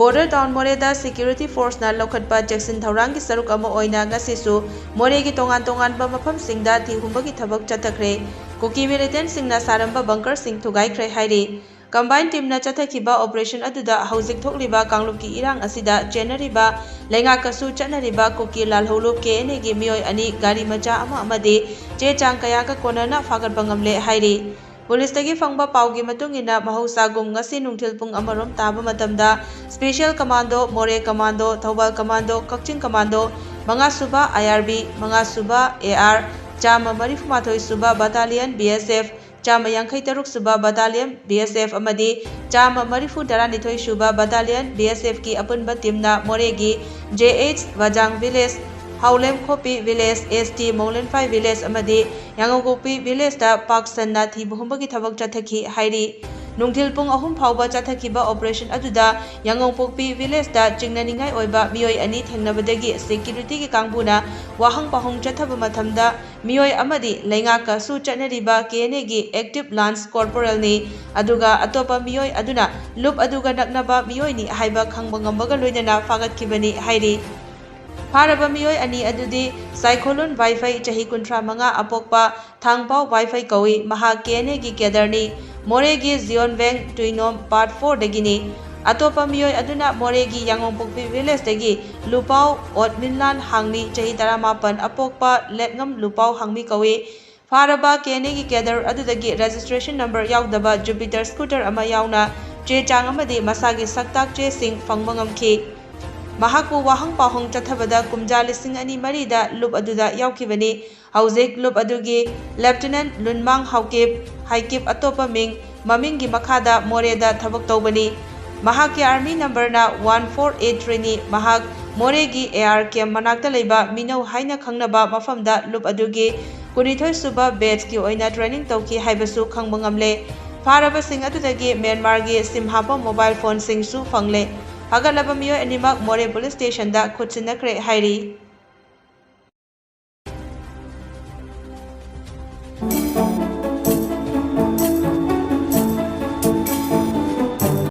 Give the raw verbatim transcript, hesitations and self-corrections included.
Border town ꯃꯣꯔꯦꯗ security ꯐꯣꯔꯁꯅ ꯂꯧꯈꯠꯄ ꯆꯦꯛꯁꯤꯟ ꯊꯧꯔꯥꯡꯒꯤ ꯁꯔꯨꯛ ꯑꯃ ꯑꯣꯏꯅ ꯉꯁꯤꯁꯨ ꯃꯣꯔꯦꯒꯤ ꯇꯣꯉꯥꯟ ꯇꯣꯉꯥꯟꯕ ꯃꯐꯝꯁꯤꯡꯗ ꯊꯤꯍꯨꯝꯕꯒꯤ ꯊꯕꯛ ꯆꯠꯊꯈ꯭ꯔꯦ꯫ ꯀꯨꯀꯤ ꯃꯤꯂꯤꯇꯦꯟꯠꯁꯤꯡꯅ ꯁꯥꯔꯝꯕ ꯕꯪꯀꯔꯁꯤꯡ ꯊꯨꯒꯥꯏꯈ꯭ꯔꯦ ꯍꯥꯏꯔꯤ꯫ ꯀꯝꯕꯥꯏꯟ ꯇꯤꯝꯅ ꯆꯠꯊꯈꯤꯕ ꯑꯣꯄꯔꯦꯁꯟ ꯑꯗꯨꯗ ꯍꯧꯖꯤꯛ ꯊꯣꯛꯂꯤꯕ ꯀꯥꯡꯂꯨꯞꯀꯤ ꯏꯔꯥꯡ ꯑꯁꯤꯗ ꯆꯦꯟꯅꯔꯤꯕ, ꯂꯩꯉꯥꯛꯀꯁꯨ ꯆꯠꯅꯔꯤꯕ ꯀꯨꯀꯤ ꯂꯥꯜꯍꯧꯂꯨꯞ ꯀꯦ ꯑꯦꯟ ꯑꯦꯒꯤ ꯃꯤꯑꯣꯏ ꯑꯅꯤ, ꯒꯥꯔꯤ ꯃꯆꯥ ꯑꯃ ꯑꯃꯗꯤ ꯆꯦ ꯆꯥꯡ ꯀꯌꯥꯒ ꯀꯣꯟꯅꯅ ꯐꯥꯒꯠꯄ ꯉꯝꯂꯦ ꯍꯥꯏꯔꯤ꯫ ꯄꯨꯂꯤꯁꯇꯒꯤ ꯐꯪꯕ ꯄꯥꯎꯒꯤ ꯃꯇꯨꯡ ꯏꯟꯅ, ꯃꯍꯧꯁꯥꯒꯨꯝ ꯉꯁꯤ ꯅꯨꯡꯊꯤꯜ ꯄꯨꯡ ꯑꯃꯔꯣꯝ ꯇꯥꯕ ꯃꯇꯝꯗ special commando, Moreh commando, Thoubal commando, Kakching commando, ꯃꯉꯥꯁꯨꯕ ꯑꯥꯏ ꯑꯥꯔ ꯕꯤ, ꯃꯉꯥꯁꯨꯕ ꯑꯦ ꯑꯥꯔ, ꯆꯥꯝꯃ ꯃꯔꯤꯐꯨ ꯃꯥꯊꯣꯏ ꯁꯨꯕ ꯕꯇꯥꯂꯤꯌꯟ ꯕꯤ ꯑꯦꯁ ꯑꯦꯐ, ꯆꯥꯝꯃ ꯌꯥꯡꯈꯩ ꯇꯔꯨꯛ ꯁꯨꯕ ꯕꯇꯥꯂꯤꯌꯟ ꯕꯤ ꯑꯦꯁ ꯑꯦꯐ ꯑꯃꯗꯤ ꯆꯥꯝꯃ ꯃꯔꯤꯐꯨ ꯇꯔꯥꯅꯤꯊꯣꯏ ꯁꯨꯕ ꯕꯇꯥꯂꯤꯌꯟ ꯕꯤ ꯑꯦꯁ ꯑꯦꯐꯀꯤ ꯑꯄꯨꯟꯕ ꯇꯤꯝꯅ ꯃꯣꯔꯦꯒꯤ ꯖꯦ ꯑꯩꯆ ꯕꯖꯥꯡ ꯚꯤꯂꯦꯖ, ꯍꯥꯎꯂꯦꯝ ꯈꯣꯄꯤ ꯚꯤꯂꯦꯖ, ꯑꯦꯁ ꯇꯤ ꯃꯧꯂꯦꯟꯐꯥꯏ ꯚꯤꯂꯦꯖ ꯑꯃꯗꯤ ꯌꯥꯉꯧꯄꯣꯛꯄꯤ ꯚꯤꯂꯦꯖꯇ ꯄꯥꯛ ꯁꯟꯅ ꯊꯤꯕ ꯍꯨꯝꯕꯒꯤ ꯊꯕꯛ ꯆꯠꯊꯈꯤ ꯍꯥꯏꯔꯤ꯫ ꯅꯨꯡꯊꯤꯜ ꯄꯨꯡ ꯑꯍꯨꯝ ꯐꯥꯎꯕ ꯆꯠꯊꯈꯤꯕ ꯑꯣꯄꯔꯦꯁꯟ ꯑꯗꯨꯗ ꯌꯥꯉꯧꯄꯣꯛꯄꯤ ꯚꯤꯂꯦꯖꯇ ꯆꯤꯡꯅꯅꯤꯡꯉꯥꯏ ꯑꯣꯏꯕ ꯃꯤꯑꯣꯏ ꯑꯅꯤ ꯊꯦꯡꯅꯕꯗꯒꯤ ꯁꯦꯀ꯭ꯌꯨꯔꯤꯇꯤꯒꯤ ꯀꯥꯡꯕꯨꯅ ꯋꯥꯍꯪ ꯄꯥꯎꯍꯪ ꯆꯠꯊꯕ ꯃꯇꯝꯗ ꯃꯤꯑꯣꯏ ꯑꯃꯗꯤ ꯂꯩꯉꯥꯛꯀꯁꯨ ꯆꯠꯅꯔꯤꯕ ꯀꯦ ꯑꯦꯟ ꯑꯦꯒꯤ ꯑꯦꯛꯇꯤꯚ ꯂꯥꯟꯁ ꯀꯣꯔꯄꯣꯔꯦꯜꯅꯤ, ꯑꯗꯨꯒ ꯑꯇꯣꯞꯄ ꯃꯤꯑꯣꯏ ꯑꯗꯨꯅ ꯂꯨꯞ ꯑꯗꯨꯒ ꯅꯛꯅꯕ ꯃꯤꯑꯣꯏꯅꯤ ꯍꯥꯏꯕ ꯈꯪꯕ ꯉꯝꯕꯒ ꯂꯣꯏꯅꯅ ꯐꯥꯒꯠꯈꯤꯕꯅꯤ ꯍꯥꯏꯔꯤ꯫ ꯐꯥꯔꯕ ꯃꯤꯑꯣꯏ ꯑꯅꯤ ꯑꯗꯨꯗꯤ ꯁꯥꯏꯈꯣꯂꯨꯟ ꯋꯥꯏꯐꯩ, ꯆꯍꯤ ꯀꯨꯟꯊ꯭ꯔꯥ ꯃꯉꯥ, ꯑꯄꯣꯛꯄ ꯊꯥꯡꯄꯥꯎ ꯋꯥꯏꯐꯩ ꯀꯧꯏ꯫ ꯃꯍꯥꯛ ꯀꯦ ꯑꯦꯟ ꯑꯦꯒꯤ ꯀꯦꯗꯔꯅꯤ꯫ ꯃꯣꯔꯦꯒꯤ ꯖꯤꯌꯣꯟꯕꯦꯡ ꯇꯨꯏꯅꯣꯝ ꯄꯥꯔꯠ ꯐꯣꯔꯗꯒꯤꯅꯤ꯫ ꯑꯇꯣꯞꯄ ꯃꯤꯑꯣꯏ ꯑꯗꯨꯅ ꯃꯣꯔꯦꯒꯤ ꯌꯥꯉꯣꯡꯄꯣꯛꯄꯤ ꯚꯤꯂꯦꯖꯇꯒꯤ ꯂꯨꯄꯥꯎ ꯑꯣꯠꯃꯤꯟꯂꯥꯟ ꯍꯥꯡꯃꯤ, ꯆꯍꯤ ꯇꯔꯥꯃꯥꯄꯟ, ꯑꯄꯣꯛꯄ ꯂꯦꯠꯉꯝ ꯂꯨꯄꯥꯎ ꯍꯥꯡꯃꯤ ꯀꯧꯏ꯫ ꯐꯥꯔꯕ ꯀꯦ ꯑꯦꯟ ꯑꯦꯒꯤ ꯀꯦꯗꯔ ꯑꯗꯨꯗꯒꯤ ꯔꯦꯖꯤꯁꯇ꯭ꯔꯦꯁꯟ ꯅꯝꯕꯔ ꯌꯥꯎꯗꯕ ꯖꯨꯄꯤꯇꯔ ꯁ꯭ꯀꯨꯇꯔ ꯑꯃ ꯌꯥꯎꯅ ꯆꯦ ꯆꯥꯡ ꯑꯃꯗꯤ ꯃꯁꯥꯒꯤ ꯁꯛꯇꯥꯛ ꯆꯦꯁꯤꯡ ꯐꯪꯕ ꯉꯝꯈꯤ꯫ ꯃꯍꯥꯛꯄꯨ ꯋꯥꯍꯪ ꯄꯥꯎꯍꯪ ꯆꯠꯊꯕꯗ ꯀꯨꯝꯖꯥ ꯂꯤꯁꯤꯡ ꯑꯅꯤ ꯃꯔꯤꯗ ꯂꯨꯞ ꯑꯗꯨꯗ ꯌꯥꯎꯈꯤꯕꯅꯤ꯫ ꯍꯧꯖꯤꯛ ꯂꯨꯞ ꯑꯗꯨꯒꯤ ꯂꯦꯐꯇꯤꯅꯦꯟꯠ ꯂꯨꯟꯃꯥꯡ ꯍꯥꯎꯀꯤꯞ, ꯍꯥꯏꯀꯤꯞ ꯑꯇꯣꯞꯄ ꯃꯤꯡ, ꯃꯃꯤꯡꯒꯤ ꯃꯈꯥꯗ ꯃꯣꯔꯦꯗ ꯊꯕꯛ ꯇꯧꯕꯅꯤ꯫ ꯃꯍꯥꯛꯀꯤ ꯑꯥꯔꯃꯤ ꯅꯝꯕꯔꯅ ꯋꯥꯟ ꯐꯣꯔ ꯑꯩꯠ ꯊ꯭ꯔꯤꯅꯤ꯫ ꯃꯍꯥꯛ ꯃꯣꯔꯦꯒꯤ ꯑꯦ ꯑꯥꯔ ꯀꯦꯝꯞ ꯃꯅꯥꯛꯇ ꯂꯩꯕ ꯃꯤꯅꯧ ꯍꯥꯏꯅ ꯈꯪꯅꯕ ꯃꯐꯝꯗ ꯂꯨꯞ ꯑꯗꯨꯒꯤ ꯀꯨꯟꯅꯤꯊꯣꯏ ꯁꯨꯕ ꯕꯦꯠꯆꯀꯤ ꯑꯣꯏꯅ ꯇ꯭ꯔꯦꯅꯤꯡ ꯇꯧꯈꯤ ꯍꯥꯏꯕꯁꯨ ꯈꯪꯕ ꯉꯝꯂꯦ꯫ ꯐꯥꯔꯕꯁꯤꯡ ꯑꯗꯨꯗꯒꯤ ꯃ꯭ꯌꯥꯟꯃꯥꯔꯒꯤ ꯁꯤꯝ ꯍꯥꯞꯄ ꯃꯣꯕꯥꯏꯜ ꯐꯣꯟꯁꯤꯡꯁꯨ ꯐꯪꯂꯦ꯫ ꯐꯥꯒꯠꯂꯕ ꯃꯤꯑꯣꯏ ꯑꯅꯤꯃꯛ ꯃꯣꯔꯦ ꯄꯨꯂꯤꯁ ꯁ꯭ꯇꯦꯁꯟꯗ ꯈꯨꯠ ꯁꯤꯟꯅꯈ꯭ꯔꯦ ꯍꯥꯏꯔꯤ꯫